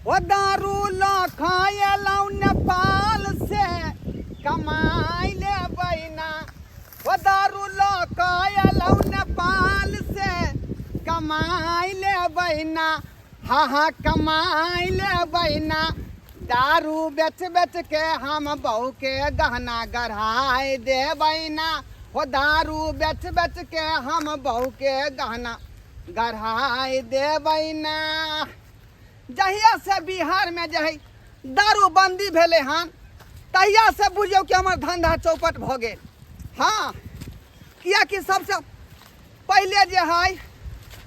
ओ दारू लऽ कऽ एलहुँ नेपाल से कमाइ लेबै ना। ओ दारू लऽ कऽ एलहुँ नेपाल से कमाइ लेबै ना। हाँ हाँ कमाइ लेबै ना। दारू बेच बेच के हम बहू के गहना गढ़ाइ देबै ना। हो दारू बेच बेच के हम बहू के गहना गढ़ाइ देबै ना। जहिया से बिहार में जे है दारूबंदी भेलै हन तहिया से बुझियौ कि हमर धंधा चौपट भऽ गेल। हाँ, किएकि सबसे पहिले जे है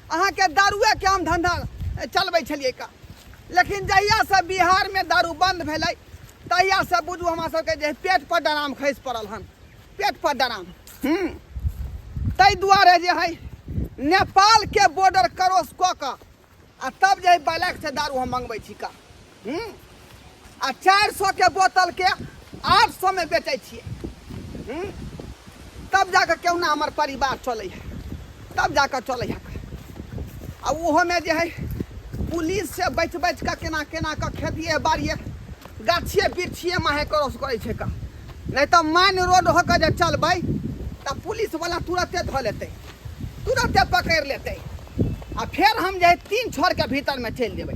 अहाँके दारुएके हम धंधा चलबै छलियै का, लेकिन जहिया से बिहार में दारू बंद भेलै तहिया से बुझू हमरा सबके जे पेट पर डराम खसि पड़ल हन, पेट पर डराम। ताहि दुआरे जे है नेपालके बॉर्डर क्रॉस कऽ कऽ आ तब जे ब्लैक से दारू हम मंगबै छी का। आ 400 के बोतल के 800 में बेचै छियै। तब जाकऽ केहुना हमर परिवार चलै है, तब जाकऽ चलै है। आ ओहोमे जे है पुलिस से बचि बचि कऽ केना केना कऽ खेतिए बाड़िए गाछिए बिरछिए माहे क्रॉस करै छै का, नहि तऽ मेन रोड होके जे चलबै तऽ पुलिसवला तुरते धऽ लेतै, तुरते पकड़ि लेतै आ फेर हम जे है 3 छोरके भीतरमे चलि जेबै।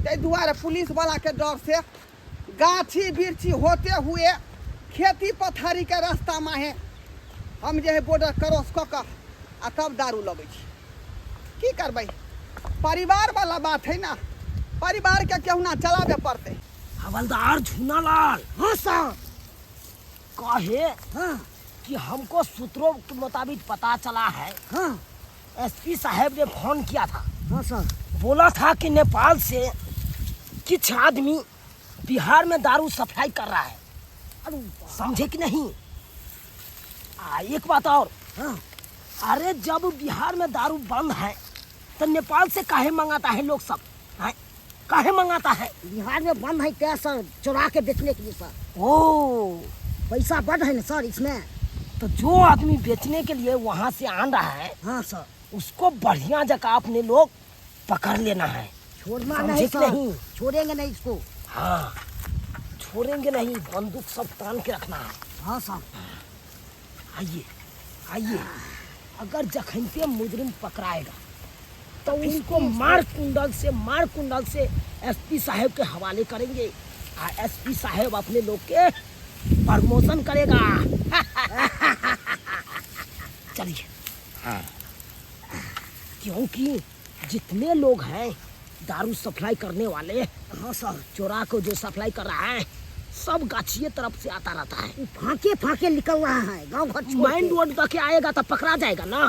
ताहि दुआरे पुलिसवलाके डरसँ गाछी बिरछी होते हुए खेती पथारीके रास्ता माहे हम जे है बॉर्डर क्रॉस कऽ कऽ आ तब दारू लबै छी। की करबै, परिवारवला बात है ना, परिवारके केहुना चलाबे पड़तै। हवलदार झूनालाल। हाँ सर। कहे हाँ। कि हमको सूत्रों के मुताबिक पता चला है। हाँ। एसपी साहब ने फोन किया था। हाँ सर। बोला था कि नेपाल से कुछ आदमी बिहार में दारू सप्लाई कर रहा है। अरे समझे कि नहीं? एक बात और। हाँ। अरे जब बिहार में दारू बंद है तो नेपाल से काहे मंगाता है लोग सब? हैं? काहे मंगाता है? बिहार में बंद है क्या सर, चुरा के बेचने के लिए सर। ओ पैसा बढ़ है ना सर इसमें। तो जो आदमी बेचने के लिए वहाँ से आन रहा है, हाँ सर, उसको बढ़िया जगह अपने लोग पकड़ लेना है। छोड़ना समझे नहीं कि सर। नहीं? छोड़ेंगे नहीं इसको। हाँ छोड़ेंगे नहीं, बंदूक सब तान के रखना है। हाँ सर। आइए आइए, अगर जखनते मुजरिम पकड़ाएगा तो उसको मार कुंडल से एसपी साहब के हवाले करेंगे आ एसपी साहब अपने लोग के प्रमोशन करेगा। चलिए। हाँ। क्योंकि जितने लोग हैं दारू सप्लाई करने वाले, हाँ सर, चोरा को जो सप्लाई कर रहा है सब गाछिए तरफ से आता रहता है। वो फाके फाके निकल रहा है गांव घर छोड़ मेन के। रोड तक आएगा तो पकड़ा जाएगा ना।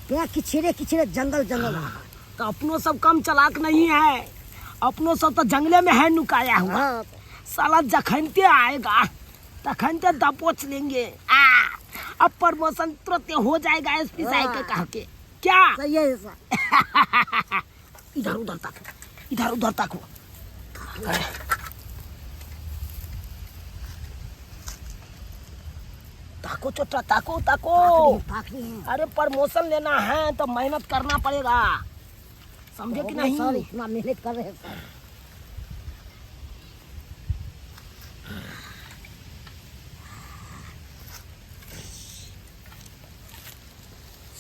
क्या किछेरे किछेरे जंगल जंगल। हाँ, तो अपनों सब कम चालाक नहीं है, अपनों सब तो जंगले में है नुकाया हुआ। हाँ। साला जखनते आएगा तखनते दबोच लेंगे। अब प्रमोशन तुरंत हो जाएगा एसपी साहब के कह के। क्या सही है सर। इधर उधर ताको, इधर उधर ताको। ताको चोटा, ताको ताको। ताक रही है। अरे प्रमोशन लेना है तो मेहनत करना पड़ेगा, समझे कि नहीं? सर इतना मेहनत कर रहे हैं सर।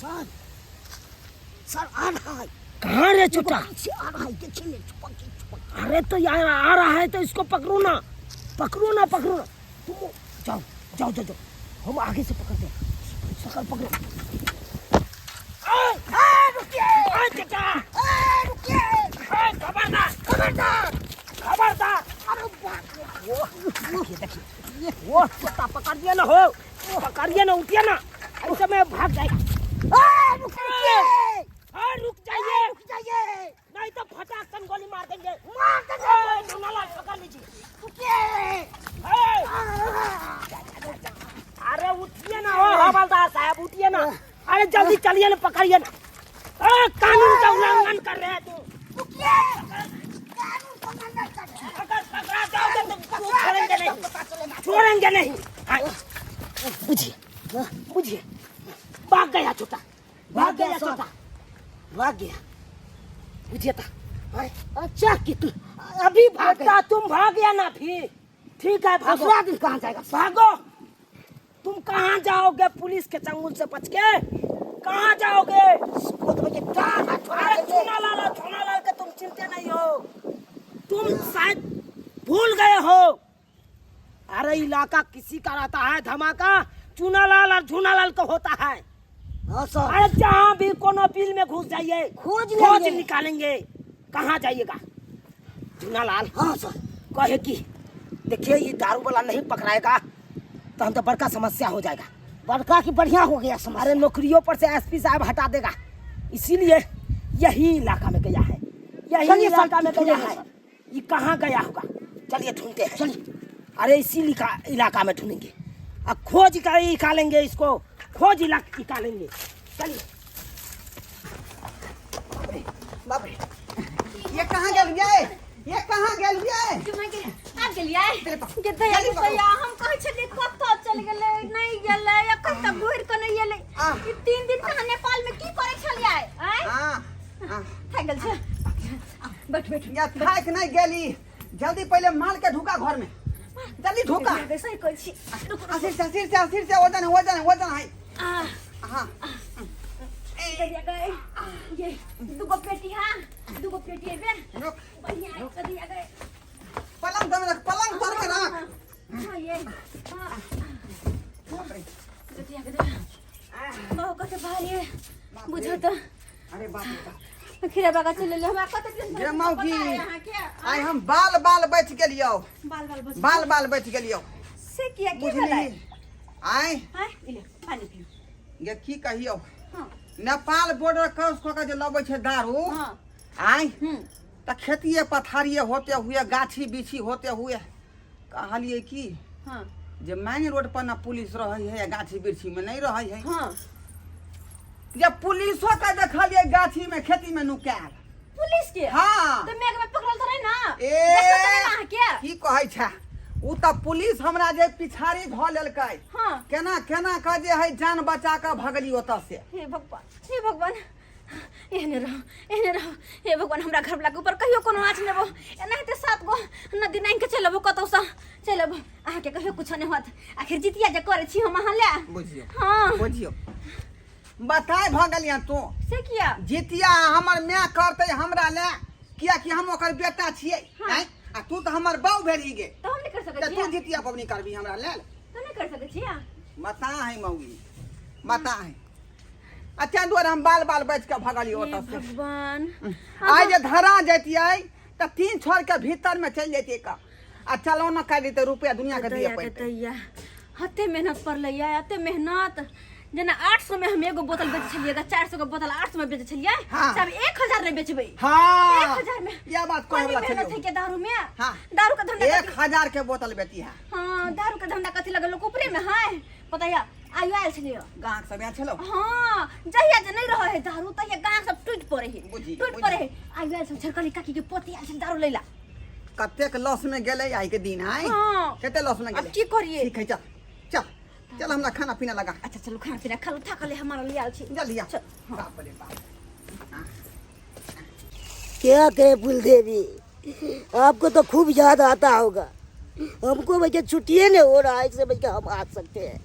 सर, सर आ रहा है। कहाँ रे छोटा? पीछे आ रहा है, देखिए ना, छुपक के, छुपक के। अरे तो यार आ रहा है तो इसको पकड़ो ना, पकड़ो ना, पकड़ो ना। तुम जाओ जाओ जाओ जाओ, हम आगे से पकड़ते हैं। पकड़, पकड़ो। रुकिए, रुकिए। रुकिए। खबरदार, खबरदार, खबरदार। अरे बाप रे। वो, देखिए, देखिए। वो कुत्ता पकड़ दिया ना, हो पकड़िए ना, उठिए ना, ऐसे में भाग जाएगा। रुकिए। रुक जाइए, रुक जाइए, नहीं तो फटाक से गोली मार देंगे। मार देंगे। नाला पकड़ लीजिए। रुकिए। अरे उठिए ना, ओ हवलदार साहब उठिए ना। अरे जल्दी चलिए ना, पकड़िए ना। कानून का उल्लंघन कर रहे हैं तू। रुकिए। कानून का उल्लंघन कर रहे हैं। अगर पकड़ा जाओगे तो छोड़ेंगे नहीं, पता चलेगा। छोड़ेंगे नहीं। बुझिए, बुझिए, भाग गया। अभी भाग बेटा तुम भाग या ना फिर ठीक है भागो। दूसरा दिन कहाँ जाएगा? भागो। तुम कहाँ जाओगे पुलिस के चंगुल से बच के? कहाँ जाओगे? इसको तो भैया डांट छोड़ा अरे देंगे। चूना लाल चूना लाल के तुम चिंते नहीं हो, तुम शायद भूल गए हो। अरे इलाका किसी का रहता है, धमाका चूनालाल और झूनालाल का होता है। हाँ सर। अरे जहाँ भी कोनो बिल में घुस जाइए, खोज खोज लेंगे। निकालेंगे। कहाँ जाइएगा झूनालाल? हाँ सर। कहे कि देखिए ये दारू वाला नहीं पकड़ाएगा तो हम तो बड़का समस्या हो जाएगा। बड़का की बढ़िया हो गया समस्या। अरे नौकरियों पर से एसपी साहब हटा देगा, इसीलिए यही इलाका में गया है, यही चलिए सर, इलाका में गया ढूंढेंगे है। सर। ये कहाँ गया होगा? चलिए ढूंढते हैं। चलिए। अरे इसी इलाका में ढूंढेंगे। अब खोज का निकालेंगे इसको, खोज इलाका निकालेंगे। चलिए। बाप रे, ये कहाँ गेल ये? ये कहाँ गेल ये? आबि गेलियै गे दया जल्दी पकड़ू। दया, हम कहै छलियै कतऽ चलि गेलै, नहि गेलै, एखन तक घुरि कऽ नहि एलै। आह। ई 3 दिन से अहाँ नेपाल में की करै छलियै? आँय? हाँ, हाँ। थाकि गेल छै। बैठ बैठ। या थाकि नहि गेली, जल्दी पहिले माल के ढुका घर में, जल्दी ढुका। सही कहै छी। रुकू, रुकू। आशीष से, आशीष से, आशीष से, वजन है, वजन है, वजन है। आह, हाँ। गदिया गए। ये दूगो पेटी, हाँ, दूगो पेटी एबे। रुक। बढ़िया गदिया गए। पलंग तर में रख, पलंग तर में रख। हाँ, ये, हाँ। गदिया गदिया। बहु कते भारी है। बुझो तो। अरे बाप रे बाप। खीरा बागा चलि एलियै। हमरा कते दिन गे मौगी। पता है अहाँके? आइ हम बाल बाल बचि गेलियौ। बाल बाल बचि बाल बाल बचि गेलियौ। से किया, की बुझली? भेलै? आइ आँय, ई ले, पानी पिउ। गे की कहियौ, हाँ। नेपाल बॉर्डर क्रॉस कऽ के जे लबै छै दारू, हाँ। आइ हम्म। तऽ खेतिए पथारिए होते हुए, गाछी बिछी होते हुए कहलियै की हाँ। जे मेन रोड पर न पुलिस रहै है, गाछी बिरछी में नहीं रहै है। हाँ। जे पुलिसो के देखलियै गाछी में खेती में नुकायल। पुलिस के? हाँ। तऽ मेघ में पकड़ल तऽ रहै ना? ए, देखल तऽ रहै ना अहाँके? की कहै छै, उ तऽ पुलिस हमरा जे पिछाड़ी धऽ लेलकै। हाँ। केना केना के जे है जान बचा कऽ भगली ओतऽ से। हे भगवान, हे भगवान, एहने रहो, एहने रहो। हे भगवान, हमरा घरवला के ऊपर कहियो कोनो आँच नेबो। एनाहिते 7 गो नदी नांघि के चलि अबो, कतौसँ चलि अबो, अहाँके कहियो कुछो नहि होत। आखिर जितिया जे करै छी हम अहाँ लए। बुझियौ। हाँ। बुझियौ, बताय भऽ गेलियै तू। से किया? जितिया हमर माय करतै हमरा लए, कियाकि हम ओकर बेटा छियै। हाँ। आँय? आ तू तऽ हमर बाउ भेली गे। तऽ हम नहि कर सकै तऽ तू छियै? जितिया पबनी करबी हमरा लेल? तऽ नहि कर सकै छियै? बता है मौगी, बता है। अच्छा दुआरे हम बाल बाल बचि कऽ भगलियै हे ओतऽ से। भगवान। आइ जे धरा जैतियै तऽ 3 छड़ के भीतर में चलि जैतियै का, आ चलो न कर देते रुपया दुनिया के दिए दैया के पड़तै। दैया, हते मेहनत पड़लै या, एते मेहनत। जेना 800 में हम एगो बोतल बेचै छलियै, 400 के बोतल 800 में बेचै छलियै, हाँ। से आब 1000 में बेचबै। हाँ। 1000 में। यह बात कहै कोनी वाला मेहनत छलियौ। है के दारू में? हाँ। दारू के धंधा कथी? 1000 के बोतल बेची है। हाँ, दारू के धंधा कथी लगल लोक ऊपरे में है? पता है, आइयो आयल छलियै। गाहक सब आयल छलौ? हाँ, जहिया जे नहीं रहै है दारू तहिया गाहक सब टूटि पड़ै है। बुझी, टूटि बुझी। पड़ै है। आइयो आयल छल झरकली काकी के पोती आयल छल दारू लैला। कतेक लॉस में गेलै आइ के दिन आइ? हाँ। कते लॉस में अब गेलै? की करियै? ठीक है, चल चल चल, हमरा खाना पीना लगा। अच्छा चलू, खाना पीना खा लू, थाकल है हमारा लियाल छी। जल्दी आ। चल। बाप रे बाप। क्या कहे फूल देवी, आपको तो खूब याद आता होगा। हमको भैया छुट्टिए नहीं हो रहा है, इससे भैया हम आ सकते हैं।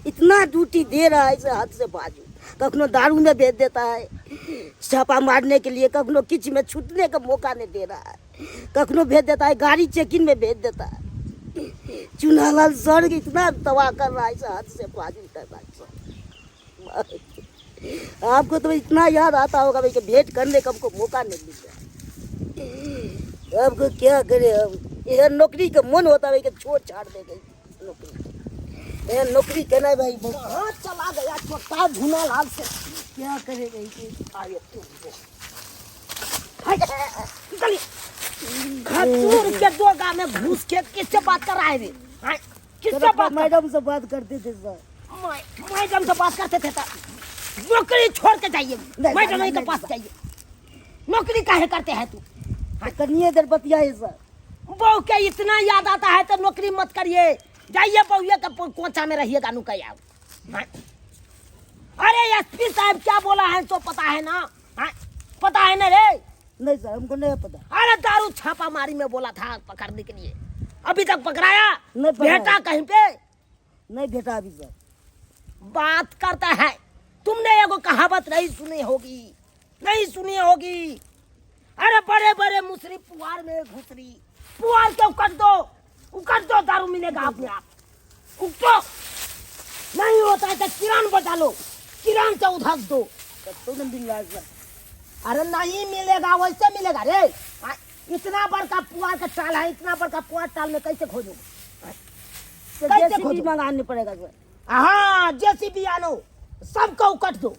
इतना ड्यूटी दे रहा है, इसे हाथ से बाजू कखनो दारू में भेज देता है छापा मारने के लिए, कखनो किच में छूटने का मौका नहीं दे रहा है, कखनो भेज देता है गाड़ी चेकिंग में भेज देता है। चुनालाल सर इतना तबाह कर रहा है, इसे हाथ से बाजू कर रहा है सर। आपको तो इतना याद आता होगा भाई कि भेंट करने का हमको मौका नहीं मिल रहा है। आपको क्या करे, अब यह नौकरी का मन होता है भाई कि छोड़ छाड़ दे गई नौकरी, यह नौकरी करना है भाई। कहाँ चला गया छोटा झूनालाल से? क्या करे भाई कि आये तुम वो। निकलिए। खजूर के दोगा में घुस के किससे बात कर रहा है रे? हाँ, किससे बात कर? मैडम से बात करते थे सर। मैडम से बात करते थे तो नौकरी छोड़ के जाइए, नहीं, मैडम नहीं, के नहीं, पास नहीं। जाइए। नौकरी काहे करते हैं तू? कनिए देर बतियाए सर। बहू के इतना याद आता है तो नौकरी मत करिए, जाइए बहुए के कोचा में रहिएगा नुका यार। हाँ? अरे एसपी साहब क्या बोला है तो पता है ना? हाँ? पता है ना रे? नहीं सर, हमको नहीं पता। अरे दारू छापामारी में बोला था पकड़ने के लिए, अभी तक पकड़ाया नहीं पकड़ाया। भेटा कहीं पे? नहीं भेटा अभी सर। बात करता है। तुमने एगो कहावत नहीं सुनी होगी, नहीं सुनी होगी। अरे बड़े बड़े मुसरी पुआर में घुसरी, पुआर के उकट दो, उकट दो, दारू मिलेगा अपने आप। उकटो, नहीं होता है तो किरान बचा लो, किरान से उधस दो। तो नहीं मिल रहा है सर। अरे नहीं मिलेगा, वैसे मिलेगा रे। इतना बड़का पुआर का टाल है, इतना बड़का पुआर टाल में कैसे खोजोगे? सर, कैसे जेसीबी खोजो? मंगाने पड़ेगा सर। हाँ, जेसीबी आनो, सबको उकट दो,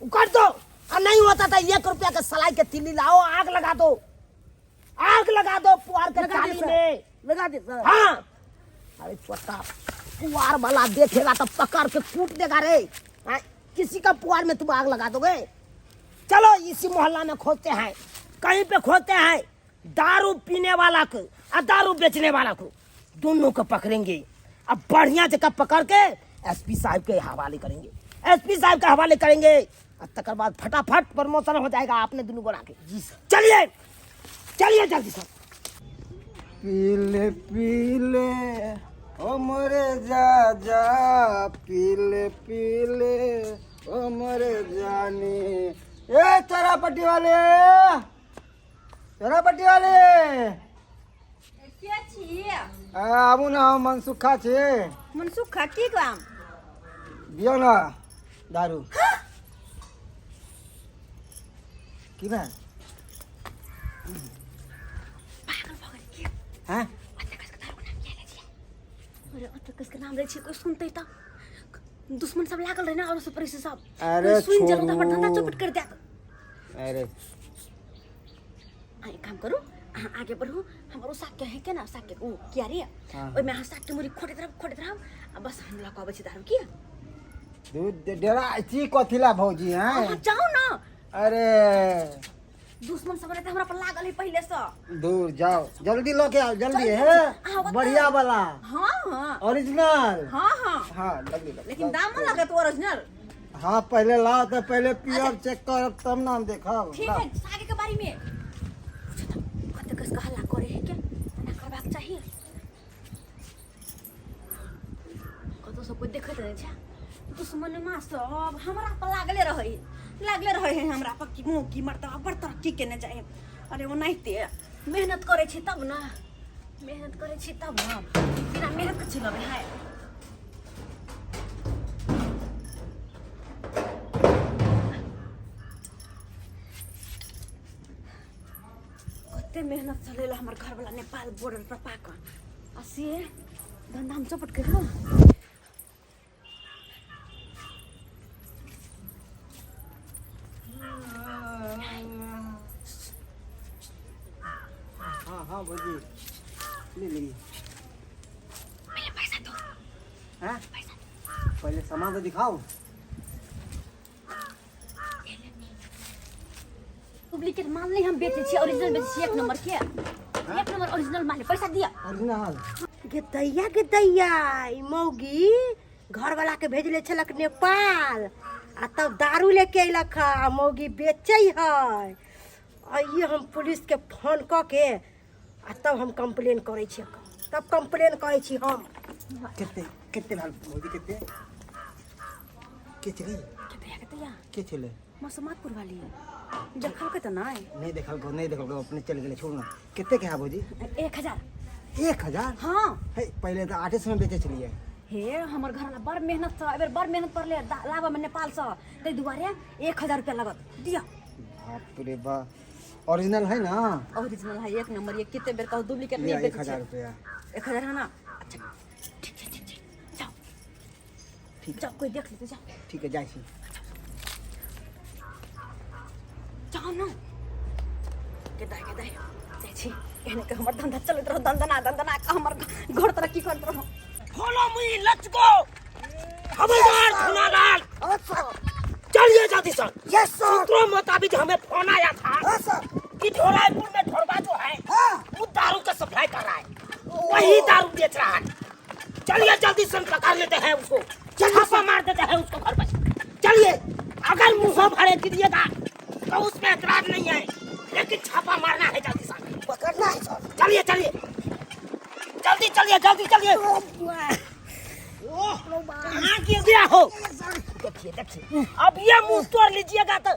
उकट दो। और नहीं होता था 1 रुपया के सलाई के तिल्ली लाओ, आग लगा दो, आग लगा दो पुआर के लगा दे टाली सर। में। लगा दे सर। हाँ, अरे छोटा पुआर वाला देखेगा तो पकड़ के कूट देगा रे। हाँ, किसी का पुआर में तुम आग लगा दोगे? चलो इसी मोहल्ला में खोजते हैं, कहीं पे खोजते हैं दारू पीने वाला को और दारू बेचने वाला को, दोनों को पकड़ेंगे। अब बढ़िया जगह पकड़ के एसपी साहब के हवाले करेंगे, एसपी साहब के हवाले करेंगे। और तकर बाद फटाफट प्रमोशन हो जाएगा आपने दोनों गोरा के। जी सर, चलिए चलिए जल्दी सर। पीले पीले ओ मोरे जा जा, पीले पीले ओ मोरे जानी। ए चरापट्टी वाले, चरापट्टी वाले। के छियै? आबू ना, हम मनसुखा छे। मनसुखा की काम? दियो ना दारू। की भेल? पागल भऽ गेल की? हैं? ओते कसके दारू के नाम किया लै छियै? अरे ओते कसके नाम लै छियै? कोई सुनतै तऽ दुश्मन सब लागल रहै ने, और सब परिस सब। अरे कोई सुनि जेतौ तऽ हमर धंधा छोड़ू। चौपट कर देत। अरे अहाँ एक काम करू, अहाँ आगे बढ़ू, हमर ओ साग के है के ना, साग के ओ क्यारी, हाँ। ओहिमे अहाँ साग के मुड़ी खोटैत रहब, खोटैत रहब, आ बस हम लऽ कऽ अबै छी दारू की। दूध डेरा छी कथी ला भौजी? हैं? अहाँ जाउ ना। अरे दुश्मन सब रहते हमरा पर लागल है पहिले से। दूर जाओ, जल्दी लऽ के आओ, जल्दी। चल, है चल, आओ, बढ़िया वाला। हाँ हाँ। ओरिजिनल। हाँ हाँ। हाँ, जल्दी लऽ। लेकिन दाम लागत ओरिजिनल। हाँ, पहले लाओ तो पहले पियब, चेक करब तब ना हम देखब। ठीक लाओ। है, सागे के बारे में पूछो तो कते कस हल्ला करे है के, एना करबाक चाहिए। कतौ सब कोई देखैत नहि छै। दुश्मन माँ सब हमरा पर लागले रहै, लागले रहै है हमरा पर कि मुँह की मरता बड़ तरक्की केने जाइ। अरे ओनाहिते मेहनत करै छी तब ना, मेहनत करै छी तब ना, बिना मेहनत के छिलबै है। कते मेहनत चलेला हमर घरवाला नेपाल बॉर्डर पर पाकऽ, आ से धंधा हम चौपट कर लूँ। हाँ हाँ भौजी, ले ली। पहले पैसा दो। हैं? पैसा। पहले सामान तो दिखाओ। डुप्लीकेट माल नहीं हम बेचे छी, ओरिजिनल बेचे छी, एक नंबर के, एक नंबर ओरिजिनल माल है। पैसा दिया। ओरिजिनल। गे दैया, ई मौगी घरवाला के भेजले छलक नेपाल, आ तब दारू लेके अयलक ह, आ मौगी बेचै है। आइए हम पुलिस के फोन कऽ के आ तब हम कंप्लेन करै छी, तब कंप्लेन करै छी हम। कते कते भेल भौजी? कते के छलै? के दैया, के दैया? के छलै? मसमातपुर वाली देखल के तऽ नहीं? नहीं देखल को, नहीं देखल को, अपने चल गेलै। छोड़ू ना, कते के है भौजी? 1000। 1000? हाँ। हे, पहले तऽ 800 में बेचै छलियै। हे, हमर घरवाला बड़ मेहनत से एहि बेर बड़ मेहनत पड़ले लाबऽ में नेपाल से, ताहि दुआरे 1000 रुपया लगत, दिया। बाप रे बा, ओरिजिनल है ना? ओरिजिनल है, एक नंबर। ये कितने बेर कहू डुप्लीकेट नहीं लिया, बेचै 1000 छियै। रुपया। 1000 है ना? अच्छा ठीक छै, ठीक छै, जाओ। ठीक। जाओ, कोई देख लेते, जाओ। ठीक है, जाइ छी। जाओ ना। के दाइ, के दाइ, जाइ छी। एहने के हमर धंधा चलैत रहो, दंदना दंदना के हमर घर तरक्की करैत रहो। Follow me, let's go. हवलदार धुनालाल, चलिए जल्दी सर। Yes sir. सूत्रों मुताबिक हमें फोन आया था हाँ सर। कि ढोरायपुर में ढोरबा जो है, हाँ, वो दारू का सप्लाई कर रहा है, वही दारू बेच रहा है। चलिए जल्दी से पकड़ लेते हैं उसको, छापा मार देते हैं उसको घर पर। चलिए, अगर मुंह भरे गिरिएगा तो उसमें एतराज नहीं है। लेकिन छापा मारना है जल्दी से। पकड़ना है सर। चलिए चलिए, जल्दी चलिए, जल्दी चलिए। कहाँ गिर गया हो? देखिए देखिए, अब ये मुंह तोड़ लीजिएगा तो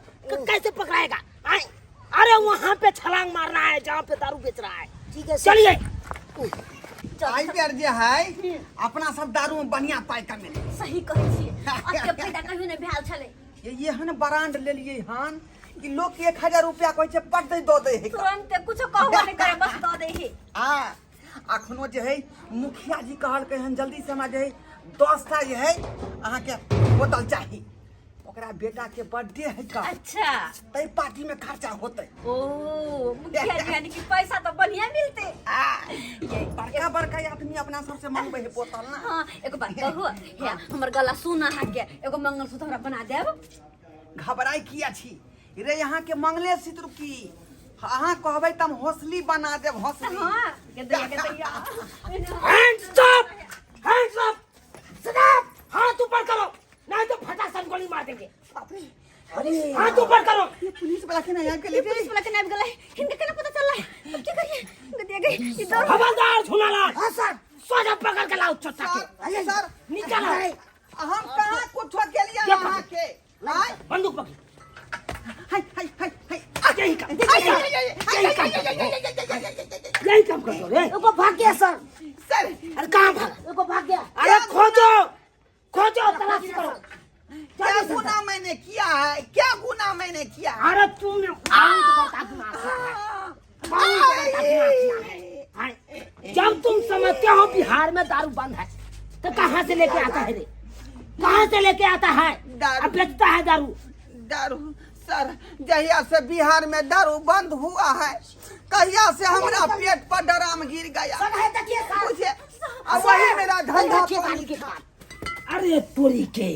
कैसे पकड़ाएगा? आए, अरे वहाँ पे छलांग मारना है जहाँ पे दारू बेच रहा है। ठीक है सर। चलिए। आई बेर जे है अपना सब दारू में बढ़िया पाई कमेले। सही कहै छियै, अते फायदा कहियो नहि भेल छलै। ये हन ब्रांड लेलिए हन कि लोग के 1000 रुपया कहै छै पट दे दऽ दै है। तुरंत कुछो कहबो नहि करे, बस दऽ दै है। आ अखनो जे है मुखिया जी कहलकै हन जल्दी से हमरा जे है 10टा जे है अहाँके बोतल चाही, ओकरा बेटा के बर्थडे है का। अच्छा। तै पार्टी में खर्चा होते। ओ मुखिया जी यानी कि पैसा तो बढ़िया मिलते। आ बड़का बड़का आदमी अपना सबसे मंगबै है बोतल ना। हाँ, एगो बात कहू, हे हमर गला सुन, अहाँ के एगो मंगलसूत्र हमरा बना देब। घबराई किया छी रे? यहाँ के मंगले सूत्र की अहाँ कहबै त हम हौसली बना देब, हौसली। हाँ, गेदैया गेदैया। Hands up, hands up, stop, हाथ ऊपर करो नहीं तो फटाफट गोली मार देंगे। अरे हाथ ऊपर करो। ये पुलिस वाला के नहीं आबि गेलै ये रे? पुलिस वाला के आबि गेलै, हिनका केना पता चललै? अब की करिए? गदिया गई ई दौड़। हवलदार झुनालाल। हाँ सर। सोजा पकड़ के लाओ चट्टा के। सर, सर, नीचे लाओ। हम कहाँ कुछो केलियै ये अहाँ के? आय? बंदूक पकड़। हाय हाय हाय हाय। यही काम, यही काम, यही काम कर दो रे। एगो भाग गया सर। सर। अरे कहाँ भागा? एगो भाग गया। अरे खोजो खोजो, तलाशी करो। क्या गुनाह मैंने किया है? क्या गुनाह मैंने किया है? अरे तुमने बहुत बड़ा गुनाह किया है, बहुत बड़ा गुनाह किया है। हाँ, जब तुम समझते हो बिहार में दारू बंद है तो कहाँ से लेके आता है रे? कहाँ से लेके आता है? दारू। अब बेचता है दारू। दारू सर, जहिया से बिहार में दारू बंद हुआ है कहिया से हमरा पेट पर डराम गिर गया। सर है देखिए सर। बुझे अब वही मेरा धंधा देखिए पानी दारू के था। बाद। अरे तोरी के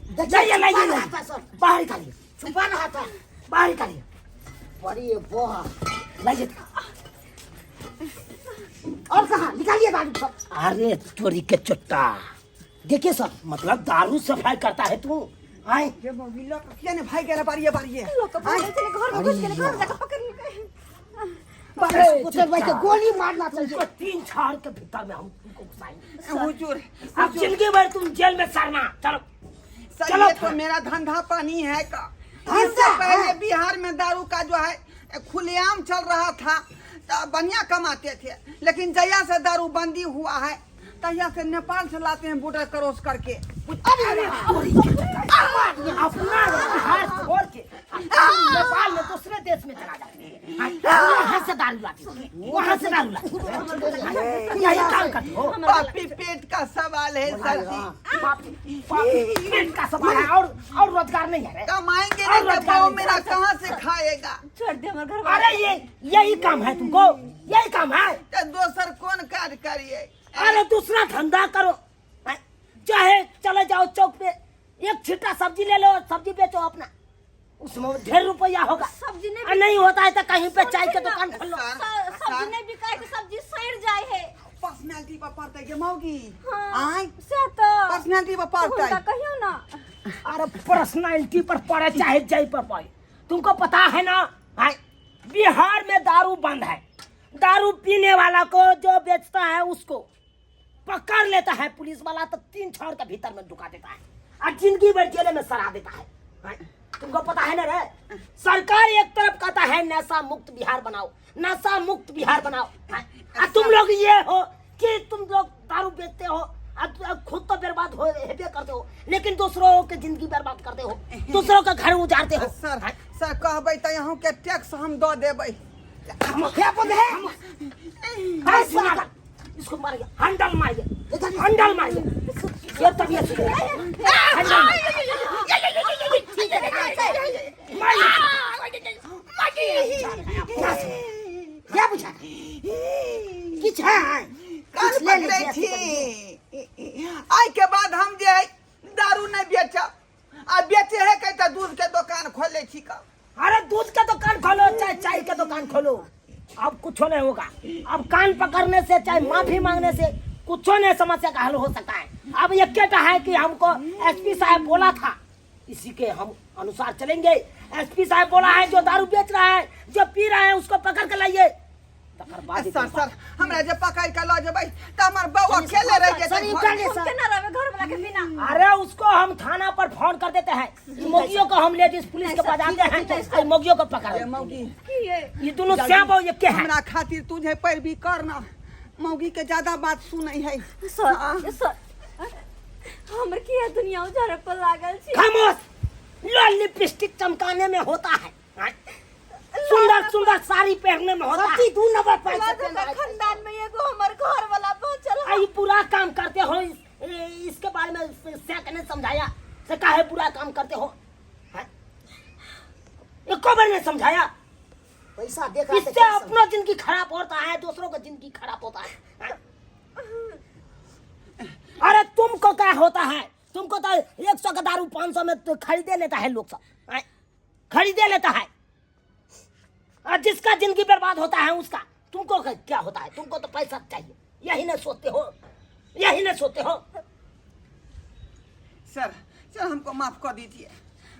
देखिए, लाइए लाइए छुपा रहा लाइए। था सर, बाहर निकालिए, छुपा रहा था। बाहर निकालिए। बड़ी बोहा। लाइए। और कहाँ निकालिए दारू सब। अरे तोरी के चुट्टा, देखिए सर। मतलब दारू सफाई करता है तू? आए ये मौगी लऽ कऽ किया ने भागि गेलै बारिये बारिये? लोग के भागल छलै, घर में घुसि गेलै, घर में जाके पकड़ लेलकै। अरे पुत्र भाई के चुट्टा। गोली मारना चाहिए। तुमको 3 छाड़ के भीतर में हम तुमको घुसाएंगे। हुजूर, अब जिंदगी भर तुम जेल में सड़ना। चलो सर, चलो ये तो थाने। मेरा धंधा पानी है का। धंधा, इससे पहले हाँ। बिहार में दारू का जो है खुलेआम चल रहा था तो बढ़िया कमाते थे, लेकिन जया से दारू बंदी हुआ है तहिया से नेपाल से लाते हैं बॉर्डर क्रॉस करके। अपना बिहार छोड़ के नेपाल में दूसरे देश में चला जाते हैं, वहाँ से दारू लाते हो, वहाँ से दारू लाते हो, यही काम करते हो। पापी पेट का सवाल है सर जी। पापी, पापी पेट का सवाल है, और रोजगार नहीं है रे। कमाएंगे और नहीं तो रोजगार बहू नहीं। मेरा कहाँ से खाएगा? छोड़ दे हमर घर। अरे ये यही काम है तुमको, यही काम है। तो दोसर कौन कार्य करिए? अरे दूसरा धंधा करो, चाहे चले जाओ चौक पे एक छिट्टा सब्जी ले लो, सब्जी बेचो अपना, उसमें ढेर रुपया होगा। सब्जी नहीं आ, नहीं होता है तो कहीं पे चाय के दुकान खोल लो। सर, सब्जी सर। नहीं बिकाय के सब्जी सड़ जाए है। पर्सनैलिटी पर पड़ता है मौगी। हाँ, आय से तो पर्सनैलिटी पर पड़ता हुनका है। कहियो ना। अरे पर्सनैलिटी पर पड़े चाहे जय पर पड़े, तुमको पता है ना भाई बिहार में दारू बंद है, दारू पीने वाला को जो बेचता है उसको पकड़ लेता है पुलिस वाला तो 3 छाड़ के भीतर में ढुका देता है और जिंदगी भर जेल में सड़ा देता है। भाई, तुमको पता है ना रे, सरकार एक तरफ कहता है नशा मुक्त बिहार बनाओ, नशा मुक्त बिहार बनाओ, और तुम लोग ये हो कि तुम लोग दारू बेचते हो और खुद तो बर्बाद हो हेबे करते हो, लेकिन दूसरों के जिंदगी बर्बाद करते हो, दूसरों का घर उजाड़ते हो। सर, सर कहबै तऽ अहूँ के टैक्स हम दऽ देबै। क्या बोल रहे हैं? अरे सुना ना, इसको मारिए, हंडल मारिए, हंडल मारिए, ये तबीयत सुधरेगा। हंडल मारिए। क्या बुझा किछ है? कान किछ ले पकड़ै लीजिए। छी, आइ के बाद हम जे है दारू नहि बेचब, आ बेचे है के तऽ दूध के दुकान खोले छी का। अरे दूध का दुकान खोलो चाहे चाय का दुकान खोलो, अब कुछ नहीं होगा। अब कान पकड़ने से चाहे माफी मांगने से कुछ नहीं समस्या का हल हो सकता है। अब ये कहता है कि हमको एसपी साहब बोला था, इसी के हम अनुसार चलेंगे। एसपी साहब बोला है जो दारू बेच रहा है, जो पी रहा है, उसको पकड़ के लाइए। तकर बाद सर सर, हमरा जे पकड़ के लऽ जेबै तऽ हमर बौआ अकेले रहि जेतै सर, घर। उठा ले हम सर। केना रहबै घर वाला के बिना? अरे उसको हम थाना पर फोन कर देते हैं, ई मौगियों को हम लेडीज पुलिस के बजाते हैं, ई मौगियों को पकड़। ए मौगी। की ये? ये दोनों श्याम और ये के है? हमरा खातिर तुझे पैरवी करना, मौगी के ज्यादा बात सुनै है। सर, सर, हमर किया दुनिया उजाड़े पर लागल छी? खामोश! लो, लिपस्टिक चमकाने में होता है, हाँ? सुंदर सुंदर साड़ी पहनने में होता है। सब्जी दू नंबर पैसा बात देना है। खानदान में एगो हमर घर वाला पहुंचल। आई बुरा काम करते हो, इसके बारे में शेख ने समझाया से काहे बुरा काम करते हो, हाँ? एको बार नहीं समझाया। पैसा देख रहा था इससे कैसे? अपना जिंदगी खराब होता है, दूसरों का जिंदगी खराब होता है, हाँ? अरे तुमको क्या होता है? तुमको तो 100 का दारू 500 में तो खरीदे लेता है लोग सब, हाँ? खरीदे लेता है और जिसका जिंदगी बर्बाद होता है उसका तुमको क्या होता है? तुमको तो पैसा चाहिए, यही न सोचते हो, यही न सोचते हो। सर सर, हमको माफ कर दीजिए,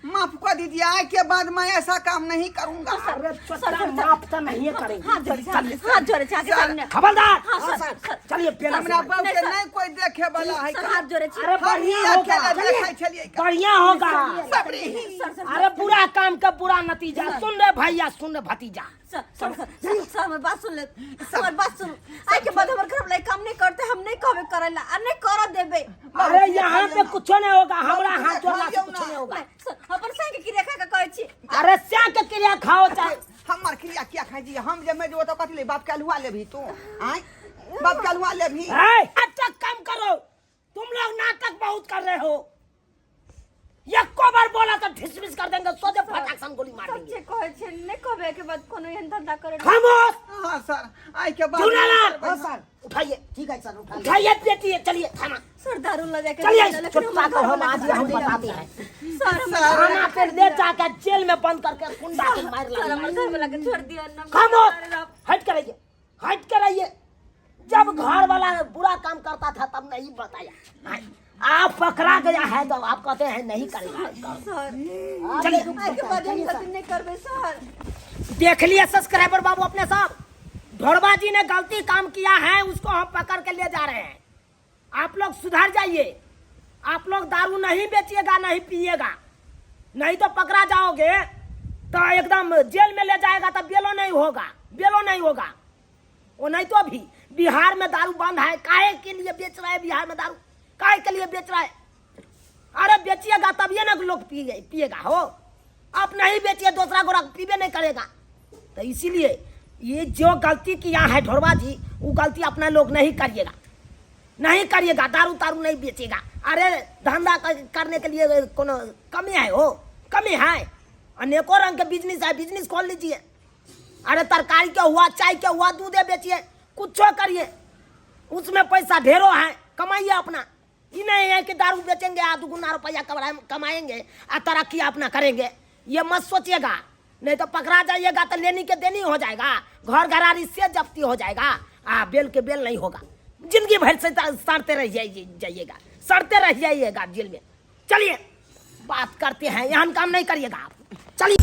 माफ कर दीजिए, आय के बाद मैं ऐसा काम नहीं करूंगा। अरे चोटा, माफ तो नहीं करेंगे। हाथ जोड़े छी, हाथ जोड़े छी अहाँके सामने। खबरदार! हाँ सर, सर। चलिए पेला। हमरा बहू नहीं, के सर। नहीं कोई देखे वाला है। सर, हाथ जोड़े छी। अरे बढ़िया हम होगा। अकेले देखै छलियै। बढ़िया होगा। सबरी। Sir, sir. अरे बुरा काम का बुरा नतीजा। सुन रे भैया, सुन रे भतीजा। सर, सर, सर, सर, हमर बात सुन ले, हमर बात सुन। आइ के बाद हमर घर वाला ई काम नहीं करते, हम नहीं कहबे करेला आ नहीं कर देबे। अरे यहाँ पे कुछ नहीं होगा, हमरा हाथ जोड़ला से कुछ नहीं होगा। नहीं, सर, अपन संग के क्रिया खा के कहै छी। अरे श्या के क्रिया खाओ चाहे। हमर क्रिया किया खाइ छी? हम जे मैं जो तो कथी ले बाप के अलुआ लेबही तू? आय, बाप के अलुआ लेबही? ए, नाटक कम करो तुम लोग, नाटक बहुत कर रहे हो। एको बार बोला तो ढिसमिस कर देंगे, सोचे फटाक से हम गोली मार देंगे। सच्चे कहै छी, नहीं कहबे के बाद कोनो एहन धंधा करे। खामोश! हाँ सर, आय के बाद। झूलालाल! हाँ सर। उठाइए। ठीक है सर, उठा लिया। उठाइए पेटी, चलिए थाना। सर, दारू ल जाके चलिए। लेकिन चुपचाप हमर घर हम वाला आज के हम छोड़ दिअ। बताते हैं। सर, हमर घर वाला थाना के पे छोड़ ले दिअ। जाकर जेल में बंद करके कुंडा के मार सर, हमर लगा। घर वाला के छोड़ दिअ न। खामोश! अरे बाप। हट कर आइए, हट कर आइए। जब घर वाला बुरा काम करता था तब नहीं बताया, आप पकड़ा गया है तो आप कहते हैं नहीं करेगा। सर। चलिए। आइ के बाद हम गलती नहीं करबै सर। देख लिए सब्सक्राइबर बाबू अपने सब, ढोरबा जी ने गलती काम किया है, उसको हम पकड़ के ले जा रहे हैं। आप लोग सुधर जाइए, आप लोग दारू नहीं बेचिएगा, नहीं पिएगा, नहीं तो पकड़ा जाओगे तो एकदम जेल में ले जाएगा, तो बेलो नहीं होगा, बेलो नहीं होगा। वो नहीं तो अभी बिहार में दारू बंद है, काहे के लिए बेच रहा है बिहार में दारू? काहे के लिए बेच रहा है? अरे बेचिएगा तब ये ना लोग पिएगा पिएगा हो। आप नहीं बेचिए, दूसरा गोरा पीबे नहीं करेगा। तो इसीलिए ये जो गलती किया है ढोरबा जी, वो गलती अपना लोग नहीं करिएगा, नहीं करिएगा, दारू तारू नहीं बेचेगा। अरे धंधा करने के लिए कोनो कमी है हो? कमी है? अनेकों रंग के बिजनेस है, बिजनेस खोल लीजिए। अरे तरकारी के हुआ, चाय के हुआ, दूधे बेचिए, कुछ करिए, उसमें पैसा ढेरों है, कमाइए अपना। ये नहीं है कि दारू बेचेंगे आ दुगुना रुपया कमाएंगे आ तरक्की अपना करेंगे, ये मत सोचिएगा। नहीं तो पकड़ा जाइएगा तो लेनी के देनी हो जाएगा, घर घरारी से जब्ती हो जाएगा, आ बेल के बेल नहीं होगा, जिंदगी भर से सड़ते रह जाइएगा, सड़ते रह जाइएगा जेल में। चलिए बात करते हैं, यहाँ काम नहीं करिएगा आप, चलिए।